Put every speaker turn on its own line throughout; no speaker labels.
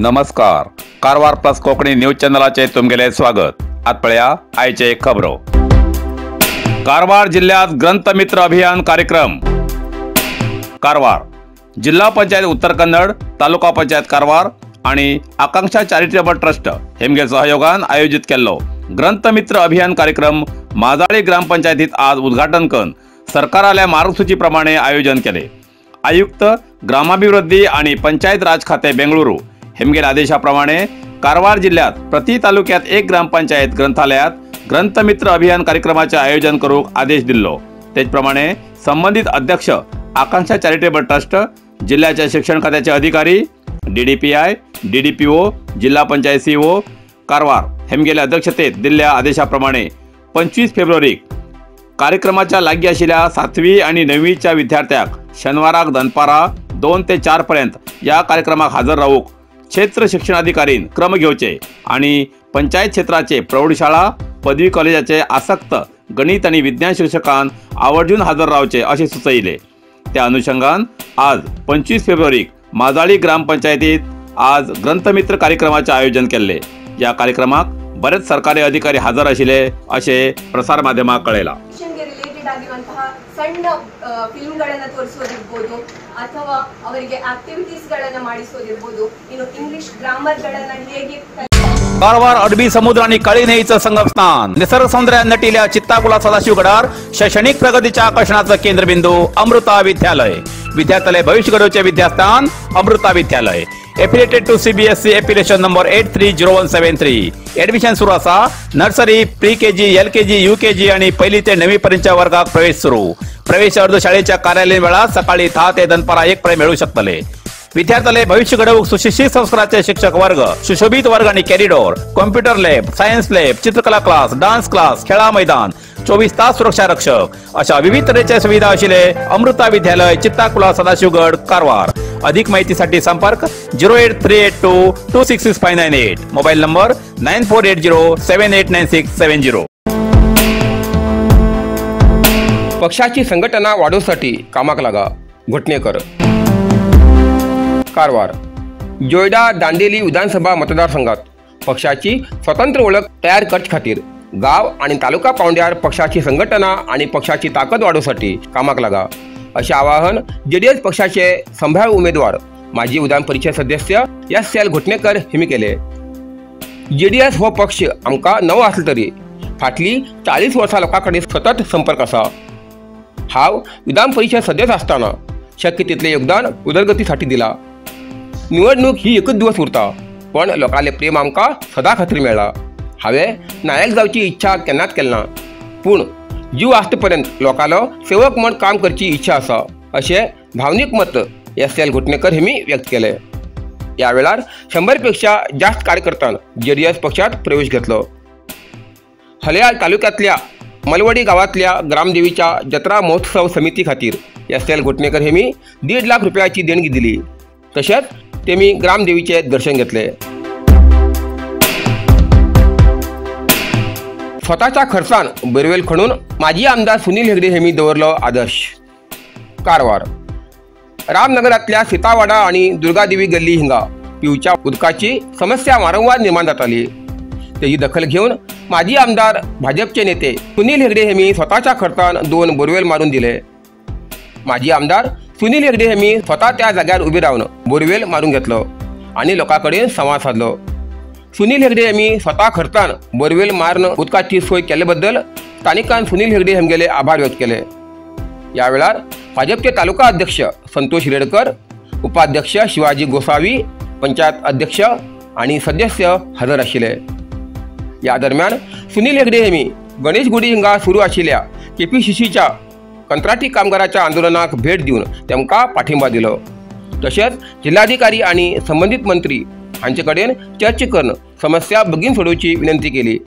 नमस्कार, Karwar plus Konkani news चॅनलाचे तुमगेले स्वागत। आत पळया आयचे खबरो। कारवार जिल्ह्यात ग्रंथमित्र अभियान कार्यक्रम। कारवार जिल्हा पंचायत उत्तर कन्नड, तालुका पंचायत कारवार आणि आकांक्षा चॅरिटेबल ट्रस्ट हेमगे सहयोगान आयोजित केल्लो ग्रंथमित्र अभियान कार्यक्रम माजाळी ग्रामपंचायतीत आज उद्घाटन करून सरकाराल्या मार्गसूचीप्रमाणे आयोजन केले। आयुक्त ग्रामाभिवृद्धी आणि पंचायत राज खाते बेंगळुरू हेमगेल आदेशाप्रमाणे कारवार जिल्ह्यात प्रति तालुक्यात एक ग्रामपंचायत ग्रंथालयात ग्रंथमित्र अभियान कार्यक्रमाचे आयोजन करूक आदेश दिल्लो। त्याचप्रमाणे संबंधित अध्यक्ष आकांक्षा चॅरिटेबल ट्रस्ट, जिल्ह्याच्या शिक्षण खात्याचे अधिकारी, डीडीपीआय, डीडीपीओ, जिल्हा पंचायत सीओ कारवार हेमगेल्या अध्यक्षतेत दिल्ल्या आदेशाप्रमाणे 25 फेब्रुवारी कार्यक्रमाच्या लागी आशिल्ल्या 7वी आणि 9वीच्या विद्यार्थ्यांक शनिवाराक दनपारा 2 ते 4 पर्यंत या कार्यक्रमाक हजर रावूक क्षेत्र शिक्षणाधिकारीन क्रम घेवचे आणि पंचायत क्षेत्राचे प्रौढशाळा पदवी कॉलेजाचे आसक्त गणित आणि विज्ञान शिक्षकान आवर्जून हजर रावचे असे सुचयले। त्या अनुषंगान आज 25 फेब्रुवारीक माजाळी ग्रामपंचायतीत आज ग्रंथमित्र कार्यक्रमाचे आयोजन केले। या कार्यक्रमाक बरेच सरकारी अधिकारी हजर आशिल्ले असे प्रसार माध्यमाक कळयला।
ರಿಲೇಟೆಡ್ ಆಗಿರುವಂತಹ ಸಣ್ಣ ಫಿಲ್ಮ್ಗಳನ್ನು ತೋರಿಸೋದಿರ್ಬೋದು ಅಥವಾ ಅವರಿಗೆ ಆಕ್ಟಿವಿಟೀಸ್ಗಳನ್ನು ಮಾಡಿಸೋದಿರ್ಬೋದು, ಇನ್ನು ಇಂಗ್ಲಿಷ್ ಗ್ರಾಮರ್ಗಳನ್ನು ಹೇಗೆ।
कारवार अरबी समुद्र आणि काळी न्हंयेचं संगमस्थान, निसर्ग सौंदर्यान नटिल्या चित्ताकुला सदाशिवगडार शैक्षणिक प्रगतीच्या आकर्षणाचं केंद्रबिंदू अमृता विद्यालय। विद्यार्थ्याले भविष्य घडवचे विद्यास्थान Amrita Vidyalaya. Affiliated to CBSE affiliation number 830173। Admission सुरू आसा। Nursery, pre KG, LKG, UKG आणि पहिली ते 9वी पर्यंतच्या वर्गात प्रवेश सुरू। प्रवेश अर्ज शाळेच्या कार्यालयीन वेळात सकाळी 10 ते दनपारा 1 पर्यंत मिळू शकतले। विद्यार्थ्याले भविष्य घडवूक सुशिक्षित संस्काराचे शिक्षक वर्ग, सुशोभित वर्ग आणि corridor, computer lab, science lab, चित्रकला क्लास, डान्स क्लास, खेळा मैदान, 24 तास सुरक्षा रक्षक अशा विविध तऱ्हेच्या सुविधा आशिल्ले अमृता विद्यालय, चित्ताकुला, सदाशिवगड, कारवार। अधिक माहितीसाठी संपर्क 08382 266598, मोबाईल नंबर 9480 789670।
पक्षाची संघटना वाढवसाठी कामाक लागा घोटणेकर। कारवार जोयडा दांडेली विधानसभा मतदारसंघात पक्षाची स्वतंत्र ओळख तयार करचे खातीर गाव आणि तालुका पावंड्यार पक्षाची संघटना आणि पक्षाची ताकद वाढवसाठी कामाक लागा असे आवाहन जेडीएस पक्षाचे संभाव्य उमेदवार माजी विधान परिषद सदस्य एस एल घोटणेकर हेमी केले। जेडीएस हो पक्ष आमकां नवो आसलो तरी फाटली 40 वर्सां लोकां कडेन सतत संपर्क आसा। हांव विधान परिषद सदस्य आसतना शक्य तितलें योगदान उदरगतीसाठी दिला। निवडणूक ही एकच दिवस उरता पण लोकांले प्रेम आमकां सदां खातीर मेळ्ळा। हांवें नायक जावची इच्छा केन्नाच केली ना, पूण जीव आसता पर्यंत लोकांलो सेवक म्हण काम करची इच्छा आसा अशें भावनीक मत एस एल घोटणेकर हेमी व्यक्त केलें। ह्या वेळार 100 पेक्षा जास्त कार्यकर्त्यान जेडीएस पक्षात प्रवेश घेतलो। हलयाळ तालुक्यांतल्या मलवडी गांवांतल्या ग्रामदेवीच्या जत्रा महोत्सव समिती खातीर एस एल घोटणेकर हेमी 1.5 लाख रुपयाची देणगी दिली। तशेंच तेमी ग्रामदेवीचे दर्शन घेतले। स्वतःच्या खर्चान बोरवेल खणून माजी आमदार सुनील हेगडे हेमी दवरलो आदर्श। कारवार रामनगरातल्या सीतावाडा आणि दुर्गादेवी गल्ली हिंगा पिवच्या उदकाची समस्या वारंवार निर्माण जाताली। तेजी दखल घेऊन माजी आमदार भाजपचे नेते सुनील हेगडे हेमी स्वतःच्या खर्चान 2 बोरवेल मारून दिले। माजी आमदार सुनील हेगडे हेमी स्वतः त्या जाग्यार उबे रावन बोरवेल मारून घेतलो आणि लोकां कडेन संवाद साधलो। सुनील हेगडे हेमी स्वतः खर्चान बोरवेल मारून उदकाची सोय केल्ले बद्दल स्थानिकान सुनील हेगडे हेमगेले आभार व्यक्त केले। या वेळार भाजपचे तालुका अध्यक्ष संतोष रेडकर, उपाध्यक्ष शिवाजी गोसावी, पंचायत अध्यक्ष आणि सदस्य हजर आशिल्ले। या दरम्यान सुनील हेगडे हेमी गणेशगुडी हिंगा सुरू आशिल्ल्या केपीसीसीच्या कंत्राटी कामगाराच्या आंदोलनाक भेट दिवन तेमकां पाठिंबा दिलो। तशेंच जिल्हाधिकारी आणि संबंधित मंत्री हांचे कडेन चर्चा करून समस्या बेगीन सोडोवची विनंती केली।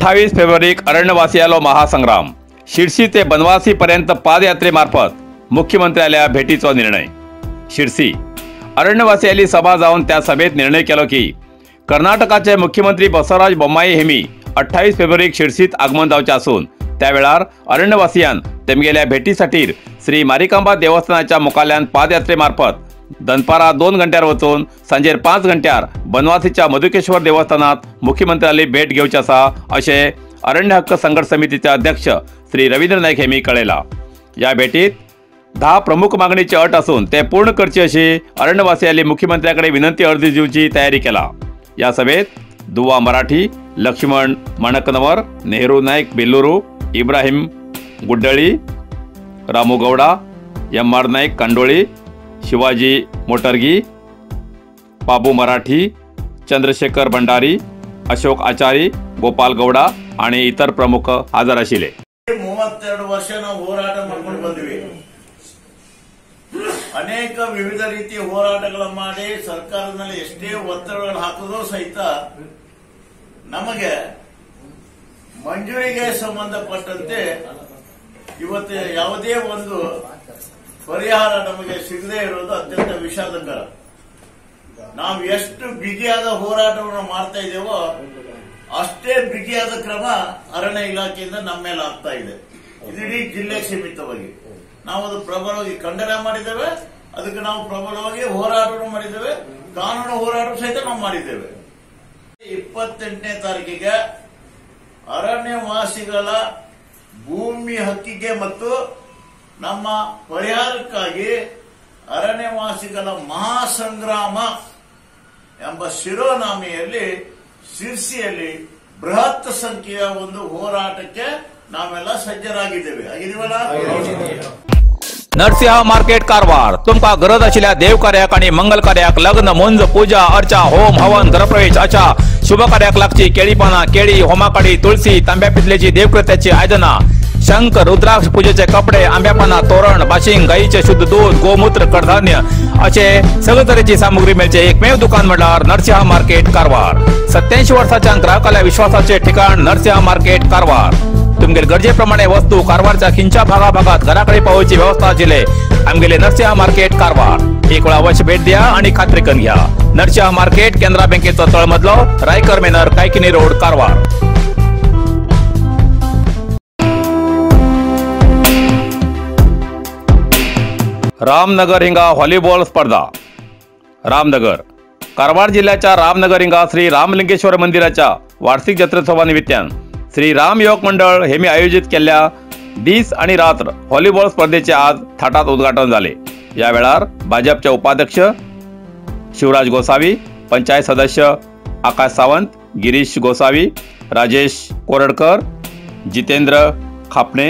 28 फेब्रुवारीक अरण्यवासियालो महासंग्राम. शिरसी ते बनवासी पर्यंत पादयात्रेमार्फत मुख्यमंत्र्याल्या भेटीचो निर्णय. शिरसी अरण्यवासियाली सभा जावन त्या सभेत निर्णय केलो की कर्नाटकाचे मुख्यमंत्री बसवराज बोम्माई हेमी 28 फेब्रुवारीक शिरसीत आगमन जावचें आसून त्या वेळार अरण्यवासियान तेमगेल्या भेटीसाठीर श्री मारिकांबा देवस्थानाच्या मुखाल्यान पादयात्रेमार्फत दनपारा 2 घंट्यार वचून सांजेर 5 घंट्यार बनवासीच्या मधुकेश्वर देवस्थानात मुख्यमंत्र्याली भेट घेवची आसा अशें अरण्य हक्क संघर्ष समितीचे अध्यक्ष श्री रवींद्र नाईक हेमी कळयला. या भेटीत 10 प्रमुख मागणीची अट असून ते पूर्ण करची अशी अरण्यवासियांनी मुख्यमंत्र्याकडे विनंती अर्ज दिवची तयारी केला. या सभेत दुवा मराठी, लक्ष्मण माणकनवर, नेहरू नाईक बेल्लुरू, इब्राहिम गुड्डळी, रामू गौडा, एम.आर. नाईक कांडोळी, शिवाजी मोटरगी, बाबू मराठी, चंद्रशेखर भंडारी, अशोक आचारी, गोपाल गौडा आणि इतर प्रमुख हजर आशिल्ले.
32 ವರ್ಷ ನಾವು ಹೋರಾಟ ಮಾಡ್ಕೊಂಡು ಬಂದ್ವಿ. ಅನೇಕ ವಿವಿಧ ರೀತಿಯ ಹೋರಾಟಗಳ ಮಾಡಿ ಸರ್ಕಾರದ ಮೇಲೆ ಎಷ್ಟೇ ಒತ್ತಡಗಳು ಹಾಕಿದ್ರೂ ಸಹಿತ ನಮಗೆ ಮಂಜೂರಿಗೆ ಸಂಬಂಧಪಟ್ಟಂತೆ ಇವತ್ತು ಯಾವುದೇ ಒಂದು ಪರಿಹಾರ ನಮಗೆ ಸಿಗದೇ ಇರೋದು ಅತ್ಯಂತ ವಿಷಾದಕರ. ನಾವು ಎಷ್ಟು ಬಿಗಿಯಾದ ಹೋರಾಟವನ್ನು ಮಾಡ್ತಾ ಇದ್ದೇವೋ ಅಷ್ಟೇ ಬಿಗಿಯಾದ ಕ್ರಮ ಅರಣ್ಯ ಇಲಾಖೆಯಿಂದ ನಮ್ಮ ಮೇಲೆ ಆಗ್ತಾ ಇದೆ. ಇಡೀ ಜಿಲ್ಲೆಗೆ ಸೀಮಿತವಾಗಿ ನಾವು ಅದು ಪ್ರಬಲವಾಗಿ ಖಂಡನೆ ಮಾಡಿದ್ದೇವೆ. ಅದಕ್ಕೆ ನಾವು ಪ್ರಬಲವಾಗಿ ಹೋರಾಟವನ್ನು ಮಾಡಿದ್ದೇವೆ. ಕಾನೂನು ಹೋರಾಟ ಸಹಿತ ನಾವು ಮಾಡಿದ್ದೇವೆ. 28ನೇ ತಾರೀಕಿಗೆ ಅರಣ್ಯವಾಸಿಗಳ ಭೂಮಿ ಹಕ್ಕಿಗೆ ಮತ್ತು ನಮ್ಮ ಪರಿಹಾರಕ್ಕಾಗಿ ಅರಣ್ಯವಾಸಿಗಳ ಮಹಾಸಂಗ್ರಾಮ ಎಂಬ ಶಿರೋನಾಮೆಯಲ್ಲಿ ಸಿರ್ಸಿಯಲ್ಲಿ ಬೃಹತ್ ಸಂಖ್ಯೆಯ ಒಂದು ಹೋರಾಟಕ್ಕೆ ನಾವೆಲ್ಲ ಸಜ್ಜರಾಗಿದ್ದೇವೆ. ಆಗಿದೀವಲ್ಲ.
नरसिंह मार्केट कारवार तुमकां गरज आशिल्ल्या देव कार्याक आनी मंगल कार्याक लग्न, मुंज, पूजा अर्चा, होम हवन, गृहप्रवेश अशा शुभ कार्याक लागची केळी पानां, केळी, होमाकाडी, तुळसी, तांब्या पितलेची देवकृत्याची आयदनां, शंख, रुद्राक्ष, पूजेचे कपडे, आंब्या पानां, तोरण, बाशिंग, गायीचे शुद्ध दूध, गोमूत्र, कडधान्य अशे सगळे तरेची सामुग्री मेळचे एकमेव दुकान म्हणल्यार नरसिंह मार्केट कारवार. 87 वर्साच्या ग्राहकाल्या विश्वासाचे ठिकाण नरसिंह मार्केट कारवार. तुमगेले गरजे प्रमाणे वस्तू कारवारच्या खिंच्या भागा भागात घराकडे पावोवची व्यवस्था आशिल्ले आमगेले नरसिंह मार्केट कारवार. एक वेळा अवश्य भेट द्या आणि खात्री करून घ्या. नरसिंह मार्केट, केनरा बँकेचो तळमजलो, रायकर मेनर, कायकिनी रोड, कारवार. रामनगर हिंगा व्हॉलीबॉल स्पर्धा. रामनगर कारवार जिल्ह्याच्या रामनगर हिंगा श्री रामलिंगेश्वर मंदिराच्या वार्षिक जत्रोत्सवानिमित्तान श्री राम युवक मंडळ हेमी आयोजित केल्ल्या दीस आणि रात्र व्हॉलीबॉल स्पर्धेचे आज थाटात उद्घाटन झाले. या वेळार भाजपचे उपाध्यक्ष शिवराज गोसावी, पंचायत सदस्य आकाश सावंत, गिरीश गोसावी, राजेश कोरडकर, जितेंद्र खापणे,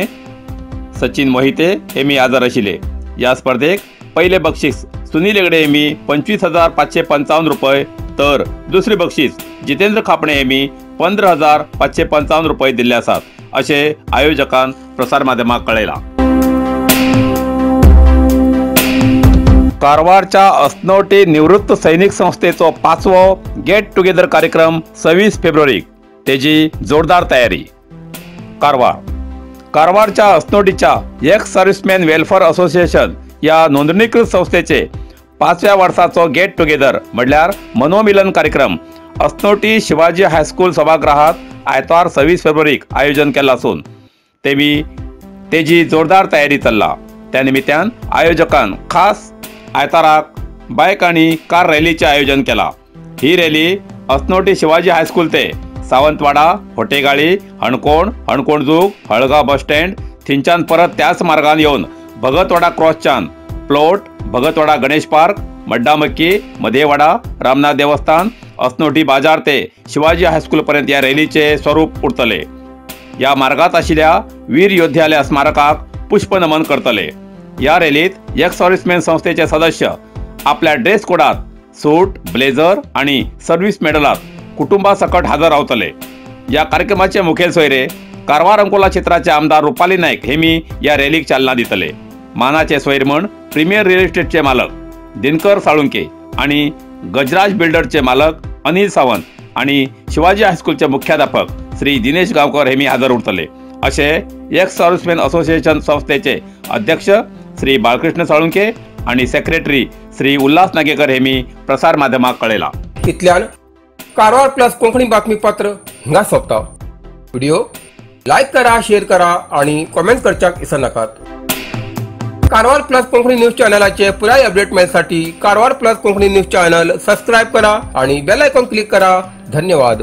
सचिन मोहिते हे मी हजर आशिल्ले. या स्पर्धेक पहिले बक्षीस सुनील हेगडे हेमी 25,555 रुपये तर दुसरे बक्षीस जितेंद्र खापणे हेमी 15,555 रुपये दिल्ले आसात अशें आयोजकान प्रसार माध्यमाक कळयलां. कारवारच्या असनोटी निवृत्त सैनिक संस्थेचो 5वो गेट टुगेदर कार्यक्रम 26 फेब्रुवारीक, तेजी जोरदार तयारी. कारवार कारवारच्या असनोटीच्या एक्स सर्व्हिसमॅन वेलफेअर असोसिएशन या नोंदणीकृत संस्थेचे 5व्या वर्साचो गेट टुगेदर म्हणल्यार मनोमिलन कार्यक्रम असनोटी शिवाजी हायस्कूल सभागृहात आयतवार 26 फेब्रुवारीक आयोजन केल्लो आसून तेजी जोरदार तयारी चल्ला. त्या निमित्तान आयोजकान खास आयताराक बायक आनी कार रॅलीचें आयोजन केला. ही रॅली असनोटी शिवाजी हायस्कूल ते सावंतवाडा, होटेगाळी, हणकोण, हणकोणजूग, हळगांव बस स्टँड थंयच्यान परत त्याच मार्गान येवन भगतवाडा क्रॉसच्यान प्लॉट, भगतवाडा गणेश पार्क, मड्डामक्की, मधेवाडा, रामनाथ देवस्थान, असनोटी बाजार ते शिवाजी हायस्कूल पर्यंत ह्या रॅलीचे स्वरूप उरतले. ह्या मार्गात आशिल्ल्या वीर योद्ध्याल्या स्मारकाक पुष्पनमन करतले. ह्या रॅलीत एक्स सर्व्हिसमॅन संस्थेचे सदस्य आपल्या ड्रेस कोडात सूट, ब्लेझर आणि सर्व्हिस मेडलात कुटुंबासकट हजर रावतले. या कार्यक्रमाचे मुखेल सोयरे कारवार अंकोला क्षेत्राचे आमदार रुपाली नाईक हेमी या रॅलीक चालना दितले. मानाचे सोयर म्हण प्रीमियर रियल इस्टेटचे मालक दिनकर साळुंके आणि गजराज बिल्डरचे मालक अनिल सावंत आणि शिवाजी हायस्कूलचे मुख्याध्यापक श्री दिनेश गांवकर हेमी हजर उरतले अशें एक्स सर्व्हिसमॅन असोसिएशन संस्थेचे अध्यक्ष श्री बाळकृष्ण साळुंके आणि सेक्रेटरी श्री उल्हास नागेकर हेमी प्रसार माध्यमाक कळयला.
इतल्यान कारवार प्लस कोंकणी बातमीपत्र हिंगा सोंपता. व्हिडिओ लायक करा, शेअर करा आणि कॉमेंट करच्याक विसरनाकात. कारवार प्लस कोंकणी न्यूज चॅनलाचे पुराय update मेळसाठी Karwar plus Konkani news channel subscribe करा आणि बेल आयकॉन क्लिक करा. धन्यवाद.